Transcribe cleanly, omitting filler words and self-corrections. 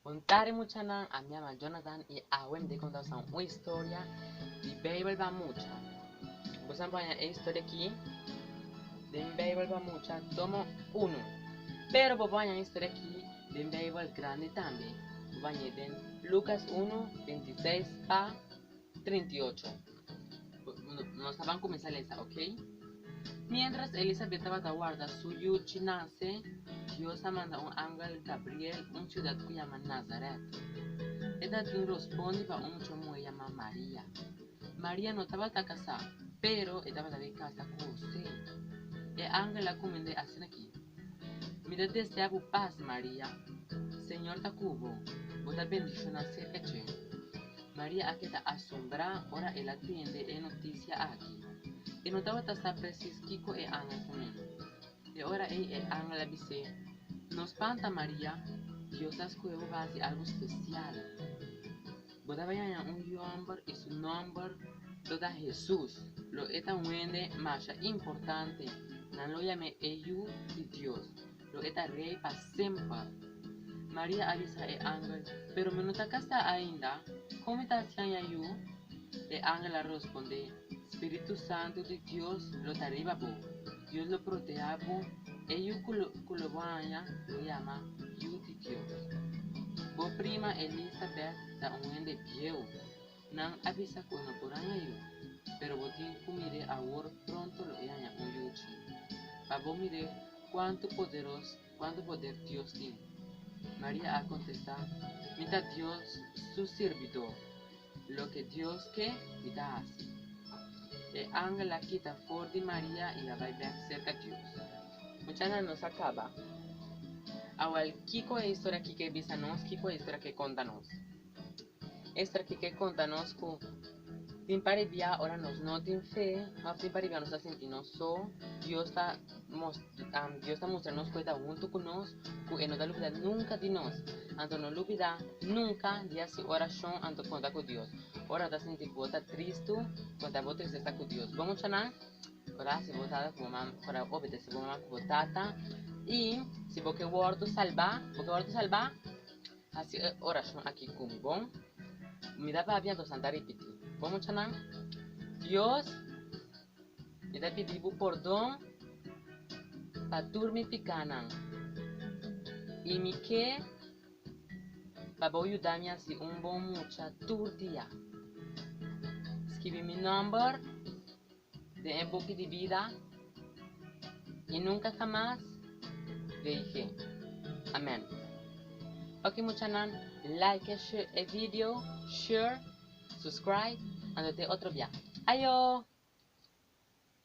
Bon tardi muchanan, ami yama Jonathan y awe mi ta conta boso un historia di Bijbel pa mucha. Boso a baña e historia aki den Bijbel pa mucha tomo uno. Pero bo baña e historia aki den Bijbel grandi tambe. Bo bañ'e den Lucas 1, 26 pa 38. Nos ta ban cuminsa lesa, ok? Mientras Elisabet tabata warda su yuchi nace, Dios a manda un angel Gabriel un ciudad cu yama Nazaret. E ta tin rospondi pa un mucha muhe yama Maria. Maria no tabata casá, pero e tabata bay casa cu José. E angel a cumind'é asina aki, Mi ta desea bo pas, Maria. Señor ta cu bo. Bo ta bendiciona cerca dje. Maria a keda asombrá ora el a tende e notisia aki. E no tabata sa presis kiko e angel ta men. E ora ei e angel a bis'é, No spanta, Maria, Dios a skohe bo pa hasi algu spesial. Bo ta bai haña un yòmber i su nòmber lo ta Hesus. Lo e ta un hende masha importante. Nan lo yam'é e Yu di Dios. Lo e ta rei pa semper. Maria a bisa e angel, Pero mi no ta kasá ainda. Kon mi ta hasi haña yu? E angel a rospondé, Spiritu Santu di Dios lo ta riba bo. Dios lo protehá bo. E yu ku lo bo haña lo yama Yu di Dios. Bo prima Elisabet ta un hende bieu. Nan a bisa ku e no por haña yu, pero bo tin ku mir'é awor pronto lo e haña un yuchi. Pa bo mir'é Cuantu poderos, cuantu poder Dios tin? Maria a contesta, Mi ta Dios su sirbidor. Loke Dios ke, mi ta haci. E angel a kita for di Maria i a bai bek cerca Dios. Muchanan, nos a caba. Awel, kico e historia aki ke bisa nos? Kico e historia ke conta nos? E historia aki ke conta nos cu tin par di bia ora nos no tin fe of tin par di bia nos ta sinti nos so, Dios ta Dios ta mustra nos cu e ta hunto cu nos, cu e no ta lubida nunca di nos. Anto no lubida nunca di haci oracion anto conta cu Dios. Ora bo ta sinti cu bo ta tristu, conta bo tristesa cu Dios. Bo muchanan, ora haci bo tata cu bo mama, ora obedece bo mama cu bo tata y si bo ke wordo salba, bo ke wordo salba? Hasi e orashon aki ku mi, bon? Mi ta papia anto Santa ripití. Bon muchanan? Dios, mi ta pidi bo pordon pa tur mi pikanan i mi ke pa bo yuda mi hasi un bon mucha tur dia. Skibi mi nòmber den e buki di bida i nunka hamas veije. Amen. Ok muchanan, like e video, share, subscribe, anto te otro bia. Ayo!